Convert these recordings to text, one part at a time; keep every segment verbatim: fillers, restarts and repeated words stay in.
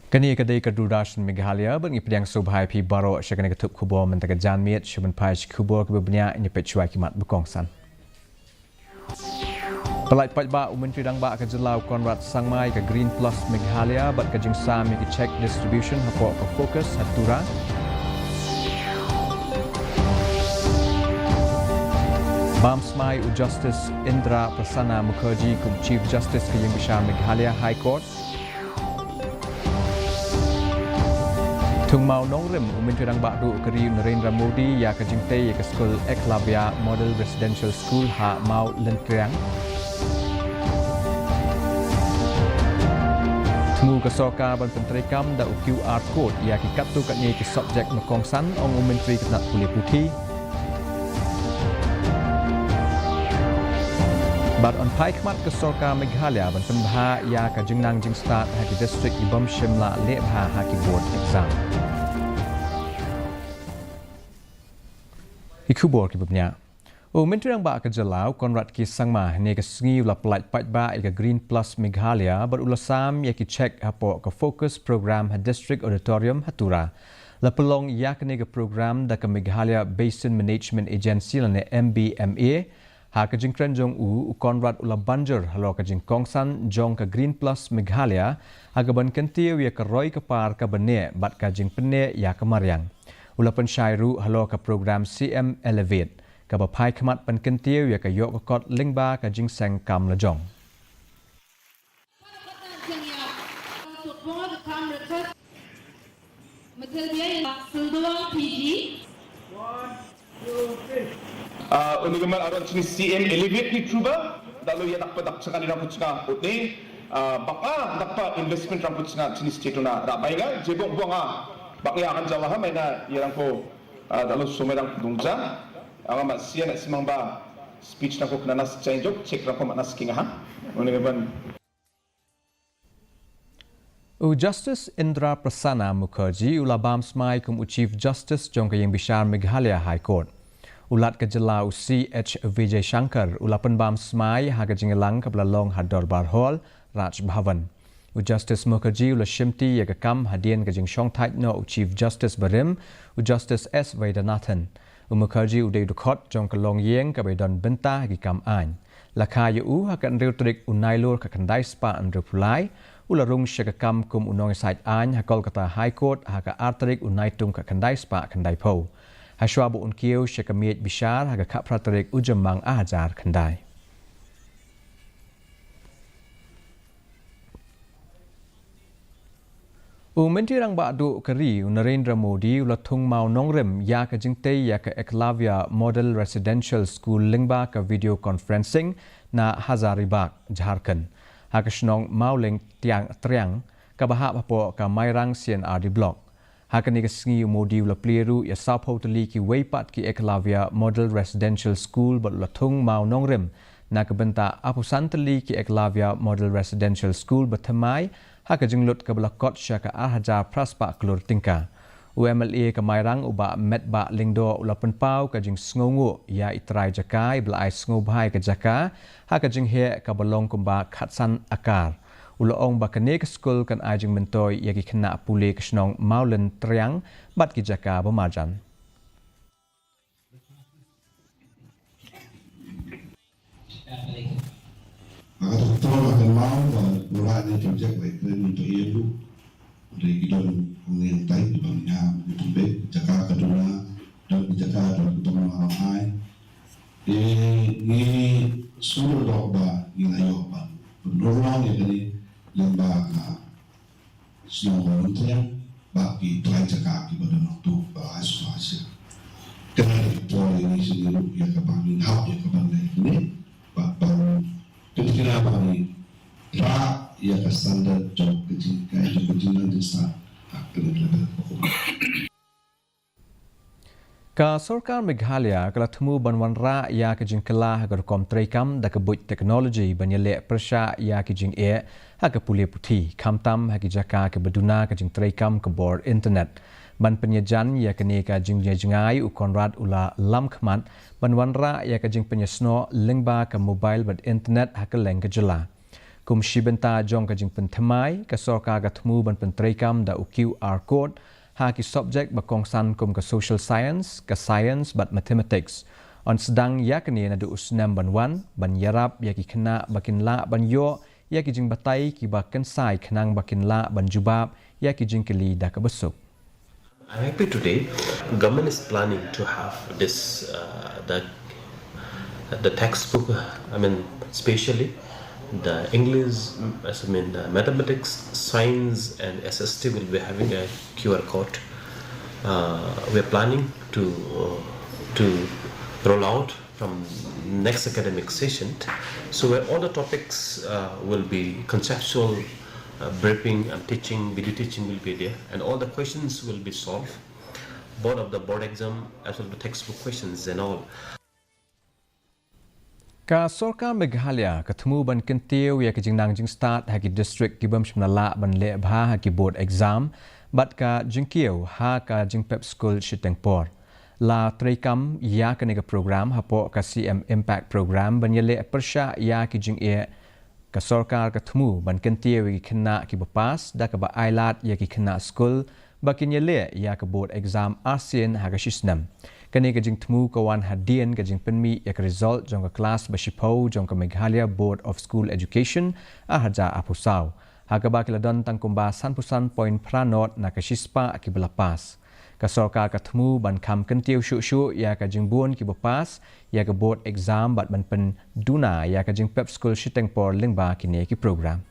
Kane ka dei ka Doordarshan Meghalaya, bad ngi pdiang sngewbha ïa phi baroh sha kane ka thup khubor mynta ka janmiet. Sha ban phai sha ki khubor kiba bniah, ngin ïa peit shuwa ki mat ba kongsan. Pyllait paidbah u Myntri Rangbah ka jylla u Conrad Sangma ïa ka Green Plus Meghalaya bad ka jingsam ïa ki cheque distribution hapoh ka FOCUS ha Tura. Bam smai u Justice Indra Prasanna Mukherjee kum Chief Justice ka Ïingbishar Meghalaya High Court. Thung Mawlynrem, u Myntri Rangbah duh ka ri u Narendra Modi ïa ka jingtei ïa ka skul Eklavya Model Residential School ha Mawlynrem. Thmu ka sorkar ban pyntreikam da u QR code ïa ki katto katne ki subject ba kongsan, ong u Myntri ka tnat pule puthi. Bad yn phai khmat ka sorkar Meghalaya ban pynbha ïa ka jingnang jingstad ha ki district i bym shym la leh bha ha ki board exam. Ki khubor kiba bniah. U Myntri Rangbah ka jylla u Conrad K Sangma hynne ka sngi u la pyllait paidbah ïa ka Green Plus Meghalaya bad u la sam ïa ki cheque hapoh ka FOCUS program ha District Auditorium ha Tura. La pynlong ïa kane ka program da ka Meghalaya Basin Management Agency lane M B M A. Ha ka jingkren jong u, u Conrad u la ban jur halor ka jingkongsan jong ka Green Plus Meghalaya ha kaban kyntiew ïa ka roi ka par kaba neh bad ka jingpynneh ïa ka mariang. U la pynshai ruh halor ka program C M Elevate kaba phai khmat ban kyntiew ïa ka ïoh ka kot lyngba ka jingseng kam lajong. Ah, une u kynmaw aron jong ngi C M Elevate ni truba, da la ïa dakpa dak jaka ni rangput jaka utne, ah, bad dakpa investment rangput jaka jong ngi state una ra bai nga, je bong bong ah, bad ïa kan jala ha mai na ïa rangput, ah, da la sumai rangput dungja, anga ma sian na simang ba speech rangput kena nas change jok, cheque rangput ma nas king ha, une u kynmaw. U Justice Indra Prasanna Mukherjee u la bam smai kum u Chief Justice jong ka Ïingbishar Meghalaya High Court. U Lat ka jylla u C H Vijay Shankar u la pynbam smai ha ka jingïalang kaba la long ha Dorbar Hall, Raj Bhavan. U Justice Mukherjee u la shimti ïa ka kam hadien ka jingshongthait noh u Chief Justice barim, u Justice S Vaidyanathan. U Mukherjee u dei u dkhot jong ka longïing kaba ïadon bynta ha ki kam aiñ. La kha ïa u ha ka hynriew tarik u Nailur ka khyndai spah hynriewphew lai, u la rung sha ka kam kum u nongïasaid aiñ ha Kolkata High Court ha ka ar tarik u Naitung ka khyndai spah khyndaiphew. Hashwa ba un kiew sha ka miej bishar ha ka khatphra tarik u Jymmang ar hajar khyndai. U Myntri Rangbah duh ka ri u Narendra Modi u la thung mawnongrim ïa ka jingtei ïa ka Eklavya Model Residential School lyngba ka video conferencing na Hazaribagh, Jharkhand, ha ka shnong Mawlyngtiang Triang kaba hap hapoh ka Mairang C and R D Block. Ha kane ka sngi u Modi u la plie ruh ïa sawphew tylli kiwei pat ki Eklavya Model Residential School bad u la thung mawnongrim na ka bynta arphew san tylli ki Eklavya Model Residential School ba thymmai ha ka jinglut kaba la kot sha ka ar hajar phra spah klur tyngka. U M L A ka Mairang u Bah Metbah Lyngdoh u la pynpaw ka jingsngewnguh ïa i trai jaka iba la ai sngewbha ïa ka jaka ha ka jingheh kaba long kumba khatsan akar. U la ong ba kane ka skul kan ai jingmyntoi ïa ki khynnah pule ka shnong Mawlyngtriang bad ki jaka ba marjan. Nga ka tok tong nga kynmaw ba u la ne project ba i kren mynta ïa u. Dei ki don ngi tai ki ban ïa ngi pynbeit jaka ka duna don ki jaka don ki tong ma ai. Dei ngi sngewdok ba ngi la ïoh ban pynurlong ïa kane lyngba ka shnong Mawlyngtriang bad ki trai jaka kiba don nangtu ba ai sngewbha shisha. Kane ka dei ka por ïa ngi sngewdok ïa kaba ngin hap ïa kaba ngi leh kine bad ban pyntikna ba ngin rah ïa ka standard jong ka jingkai jong ka jingnang jingstad ha kane ka level ba kumne. Ka sorkar Meghalaya ka la thmu ban wanrah ïa ka jingkylla ha ka rukom treikam da ka buit technology ban ïaleh pyrshah ïa ki jingeh ha ka pule puthi, khamtam ha ki jaka kiba duna ka jingtreikam ka bor internet. Ban pynïajan ïa kane ka jingjngai u Conrad u la lam khmat ban wanrah ïa ka jingpynïasnoh lyngba ka mobile bad internet ha kylleng ka jylla. Kum shi bynta jong ka jingpynthymmai, ka sorkar ka thmu ban pyntreikam da u QR code ha ki subject ba kongsan kum ka social science, ka science bad mathematics. Yn sdang ïa kane naduh u snem ban wan, ban ïarap ïa ki khynnah ba kin lah ban ïoh ïa ki jingbatai kiba kynsai khnang ba kin lah ban jubab ïa ki jingkylli da kaba suk. I'm happy today. Government is planning to have this, uh, the the textbook. I mean, specially the English, I mean, the mathematics, science, and S S T will be having a Q R code. Uh, we're planning to uh, to roll out from next academic session. So where all the topics uh, will be conceptual, uh, briefing and teaching, video teaching will be there, and all the questions will be solved. Both of the board exam as well the textbook questions and all. Ka sorkar Meghalaya ka thmu ban kyntiew ïa ka jingnang jingstad ha ki district ki bym shym la lah ban leh bha ha ki board exam bad ka jingkiew ha ka jingpep skul shiteng por. La treikam ïa kane ka program hapoh ka C M Impact Program ban ïaleh pyrshah ïa ki jingeh. Ka sorkar ka thmu ban kyntiew ïa ki khynnah kiba pass da kaba ailad ïa ki khynnah skul ba kin ïaleh ïa ka board exam arsien ha ka shisnem. Kane ka jingthmu ka wan hadien ka jingpynmih ïa ka result jong ka klas ba shiphew jong ka Meghalaya Board of School Education ar hajar arphew saw, ha kaba ki la don tang kumba sanphew san point phra nod na ka shispah kiba la pass. Ka sorkar ka thmu ban kham kyntiew shuh shuh ïa ka jingbun kiba pass ïa ka board exam bad ban pynduna ïa ka jingpep skul shiteng por lyngba kine ki program.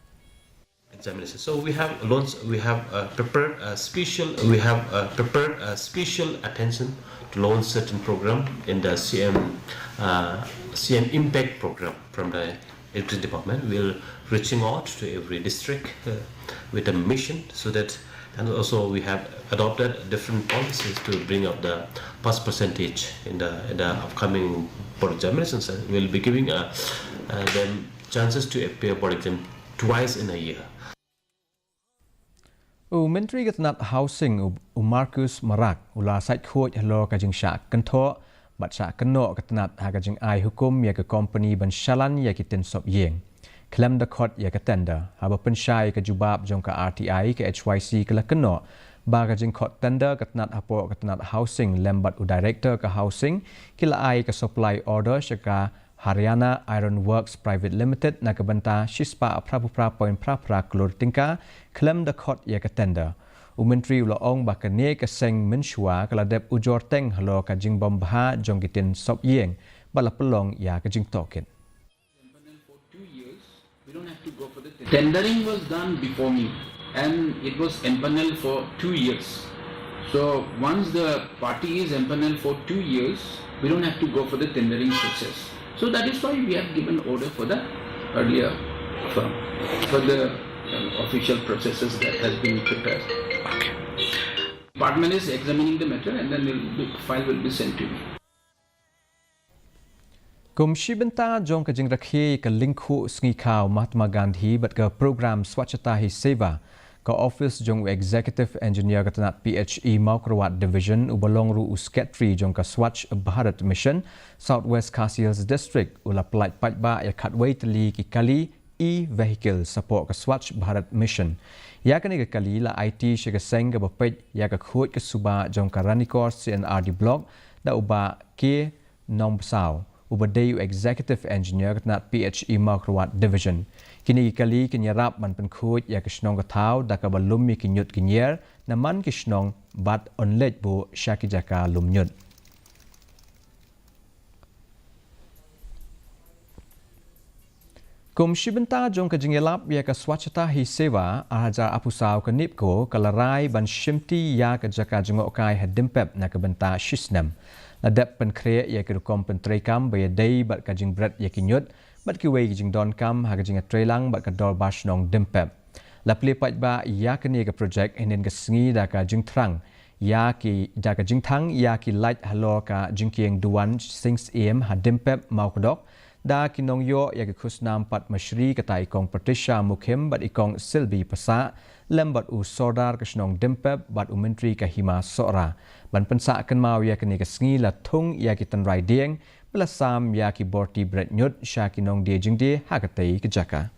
Examination. So we have launched, we have uh, prepared a special, we have uh, prepared a special attention to launch certain program in the C M uh, C M Impact Program from the Education Department. We're reaching out to every district uh, with a mission so that, and also we have adopted different policies to bring up the pass percentage in the in the upcoming board examinations. And we'll be giving uh, uh, them chances to appear board exam twice in a year. U Myntri ka tnat Housing u, u Marcuise Marak u la sait khuid halor ka jingshah kynthoh bad shah kynnoh ka tnat ha ka jingai hukum ïa ka kompani ban shalan ïa ki tin sop ïing khlem da khot ïa ka tender. Haba pynshai ka jubab jong ka R T I, ka H Y C ka la kynnoh ba ka jingkhot tender ka tnat hapoh ka tnat Housing lem bad u Director ka Housing ki la ai ka supply order sha ka Haryana Iron Works Private Limited na ka bynta shispah phra phra point phra phra klur tyngka khlem da khot ïa ka tender. U Myntri u la ong ba kane ka seng mynshuwa ka la dep ujor teng halor ka jingbym bha jong ki tin sop ïing ba la pynlong ïa ka jingtohkit. Tendering was done before me and it was empaneled for two years. So once the party is empaneled for two years, we don't have to go for the tendering process. So that is why we have given order for the earlier firm, for the uh, official processes that has been prepared. Okay. Department is examining the matter and then will be, file will be sent to me. Kum shi bynta jong ka jingrakhe ka lyngkhuh sngi khaw Mahatma Gandhi bad ka program Swachhata Hi Seva, ka office jong u Executive Engineer ka tnat P H E Mawkyrwat Division uba long ruh u Secretary jong ka Swachh Bharat Mission, South West Khasi Hills District, u la pyllait paidbah ïa khatwei tylli ki kali e-vehicle shapoh ka Swachh Bharat Mission. Ïa kane ka kali la aiti sha ka seng kaba peit ïa ka khuid ka suba jong ka Ranikor C and R D Block da u Bah K Nongbsap, uba dei u Executive Engineer ka tnat P H E Mawkyrwat Division. Kine ki kali kin ïarap ban pynkhuid ïa ka shnong ka thaw da kaba lum ïa ki ñiut ki ñier na man ki shnong bad yn leit buh sha ki jaka lum ñiut. Kum shi bynta jong ka jingïalap ïa ka Swachhata Hi Seva ar hajar arphew saw, ka NEEPCO ka la rai ban shimti ïa ka jaka jngohkai ha Dimpep na ka bynta shisnem. La dep pynkhreh ïa ki rukom pyntreikam ba ïadei bad ka jingbret ïa ki ñiut bad kiwei ki jingdonkam ha ka jingïatreilang bad ka Dorbar Shnong Dimpep. La plie paidbah ïa kane ka projek hynnin ka sngi da ka jingthrang ïa ki, da ka jingthang ïa ki light halor ka jingkieng duwan Sing Syiem ha Dimpep Mawkdok, da ki nongïoh ïa ki khusnam Padma Shri, kata i Kong Patricia Mukhim bad i Kong Silby Passah, lem bad u Sordar ka shnong Dimpep bad u Myntri ka Hima Sohra. Ban pynsah kynmaw ïa kane ka sngi la thung ïa ki tynrai dieng ba la sam ïa ki borti bret ñiut sha ki nongdie jingdie ha katei ka jaka.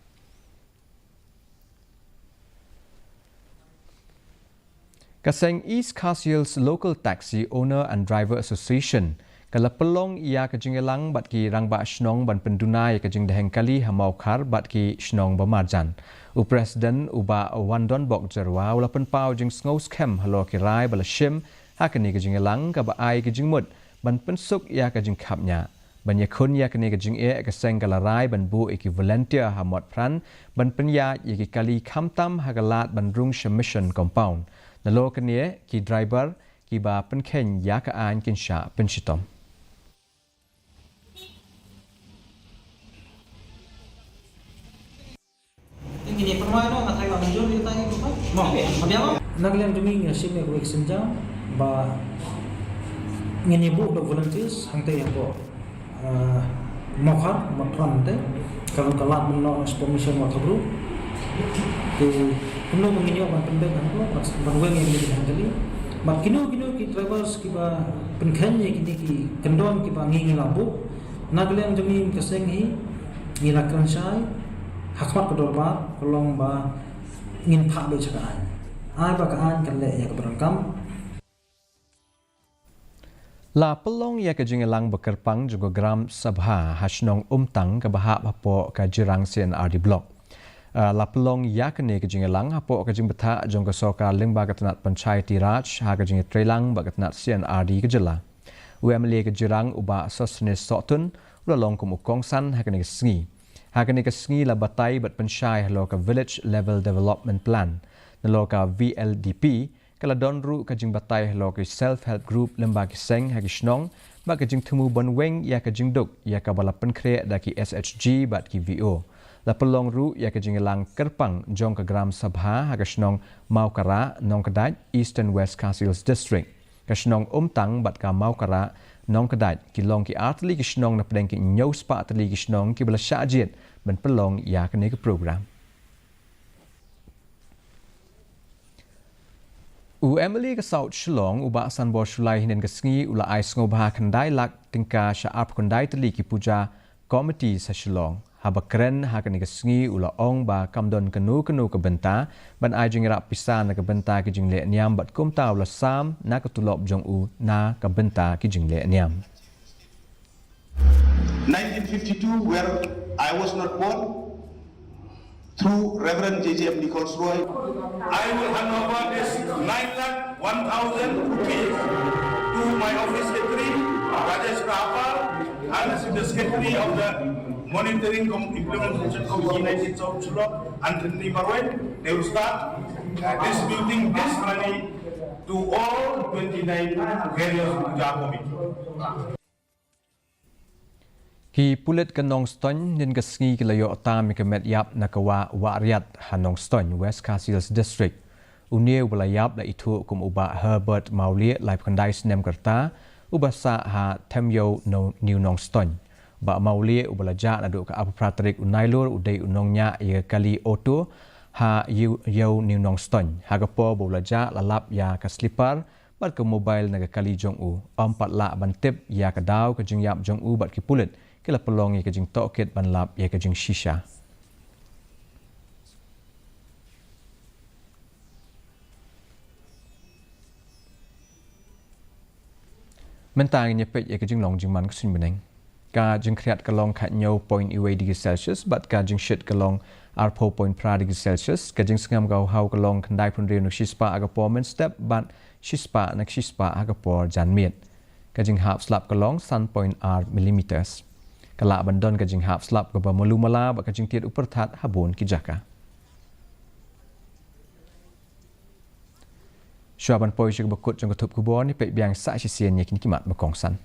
Ka seng East Khasi Hills Local Taxi Owner and Driver Association ka la pynlong ïa ka jingïalang bad ki rangbah shnong ban pynduna ïa ka jingdheng kali ha Mawkhar bad ki shnong ba marjan. U President u Bah Wandonbok Jyrwa u la pynpaw jingsngew skhem halor ki rai ba la shim ha kane ka jingïalang kaba ai ka jingmut ban pynsuk ïa ka jingkhapngiah. Ban ïakhun ïa kane ka jingeh, ka seng ka la rai ban buh ïa ki volunteer ha Motphran ban pynïaid ïa ki kali khamtam ha ka lad ban rung sha Mission Compound. Nalor kane, ki driver kiba pynkheiñ ïa ka aiñ kin shah pynshitom. Ngin ïa pynwai noh, nga tharai ba mynjur ïa ka tang ïa ka. Mo. Mo, biang mo. Na ka liang jong ngi ngi la shim ïa kawei ka sienjam ba ngin ïa buh da volunteers hangtei hapoh, eh, Mawkhar, Mawkhar hangtei. Ka long ka lad ban noh na Sport Mission Waterbroo. Te kumno ba ngin ïoh ban pynbeit hangto, ban weng ïa kine ki hangtei. Bad kino kino ki drivers kiba pynkheiñ ïa kine ki kyndon kiba ngi ngi la buh. Na ka liang jong ngi ka seng hi ngi la kren shai ha khmat ka dorbar, ka long ba ngin phah beit sha ka aiñ. Ai ba ka aiñ kan leh ïa kaba donkam. La pynlong ïa ka jingïalang ba kyrpang jong ka Gram Sabha ha shnong Umtang kaba hap hapoh ka Jirang C and R D Block. Ah, la pynlong ïa kane ka jingïalang hapoh ka jingbthah jong ka sorkar lyngba ka tnat Panchayati Raj ha ka jingïatreilang bad ka tnat C and R D ka jylla. U M L A ka Jirang u Bah Sosthenes Sohtun u la long kum u kongsan ha kane ka sngi. Ha kane ka sngi la batai bad pynshai halor ka Village Level Development Plan. Nalor ka V L D P, ka la don ruh ka jingbatai halor ki self help group lyngba ki seng ha ki shnong, bad ka jingthmu ban weng ïa ka jingduk ïa kaba la pynkhreh da ki S H G bad ki V O. La pynlong ruh ïa ka jingïalang kyrpang jong ka Gram Sabha ha ka shnong Mawkara, Nongkdait, Eastern West Khasi Hills District. Ka shnong Umtang bad ka Mawkara, Nongkdait, ki long ki ar tylli ki shnong na pdeng ki hynñiew spah tylli ki shnong kiba la shah jied ban pynlong ïa kane ka program. U M L A ka South Shillong, u Bah Sanbor Shullai, hynnin ka sngi u la ai sngewbha khyndai lak tyngka sha arphew khyndai tylli ki puja committee sha Shillong. Haba kren ha kane ka sngi u la ong ba kam don kano kano ka bynta ban ai jingïarap pisa na ka bynta ki jingleh niam bad kumta u la sam na ka tulop jong u na ka bynta ki jingleh niam. nineteen fifty-two, where I was not born, through Reverend J J M Nichols Roy. I will hand over this nine lakh one thousand rupees to my office secretary, Rajesh Rahapal, and the secretary of the Monitoring Com- Implementation Committee nineteen South Shillong, Anthony Marwet. They will start uh, distributing this money to all twenty-nine various puja committee. Ki pulit ka Nongstoiñ hynnin ka sngi ki la ïoh tam ïa ka met ïap na ka wah Wahriat ha Nongstoiñ, West Khasi Hills District. Une uba la ïap la ithuh kum u Bah Herbert Mawlieh, laiphew khyndai snem ka rta, uba sah ha Themïew, New Nongstoiñ. Bah Mawlieh uba la jah naduh ka arphew phra tarik u Nailur u dei u nongñiah ïa ka kali auto ha Ïew, Ïew New Nongstoiñ. Ha ka por ba u la jah la lap ïa ka slipar bad ka mobile na ka kali jong u. Ym pat lah ban tip ïa ka daw ka jingïap jong u bad ki pulit ki la pynlong ïa ka jingtohkit ban lap ïa ka jingshisha. Mynta ngin ïa peit ïa ka jinglong jingman ka suiñ bneng. Ka jingkhriat ka long khathynñiew point wei degree Celsius bad ka jingshit ka long arphew point phra degree Celsius. Ka jingsngem ka hawhaw ka long khyndai phew hynriew na ka shispah ha ka por mynstep bad shispah na ka shispah ha ka por janmiet. Ka jinghap slap ka long san point ar millimeters. Ka lah ban don ka jinghap slap kaba malu mala bad ka jingtied u pyrthat ha bun ki jaka. Shuwa ban poi sha kaba kut jong ka thup khubor, ngin peit biang sa shisien ïa kine ki mat ba kongsan.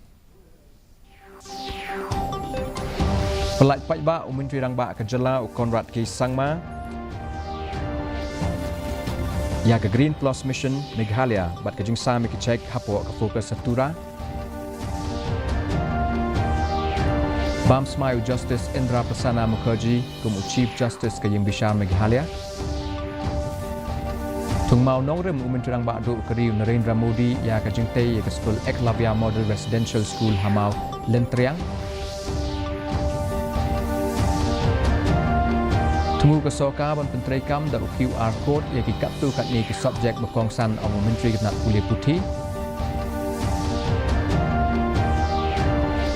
Pyllait paidbah u Myntri Rangbah ka jylla u Conrad K Sangma ïa ka Green Plus Mission Meghalaya bad ka jingsam ïa ki cheque hapoh ka Focus ha Tura. Bam smai u Justice Indra Prasanna Mukherjee kum u Chief Justice ka Ïingbishar Meghalaya. Thung Maw nongrim u Myntri Rangbah duh ka ri u Narendra Modi ïa ka jingtei ïa ka skul Eklavya Model Residential School ha Maw Lyntriang. Thmu ka sorkar ban pyntreikam da ka QR code ïa ki katto katne ki subject ba kongsan, ong u Myntri ka tnat pule puthi.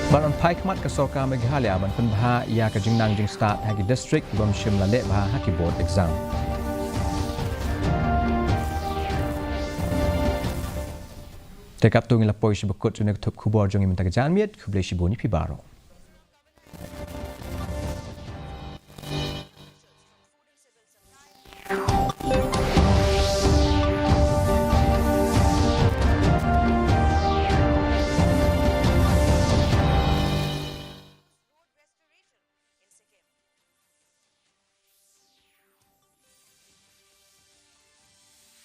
Bad ban phai khmat ka sorkar Meghalaya ban pynbha ïa ka jingnang jingstad ha ki district ki bym shym la leh bha ha ki board exam. Te katto ngi la poi sha ba kut jong kane ka thup khubor jong ngi mynta ka janmiet. Khublei shibun ïa phi baroh.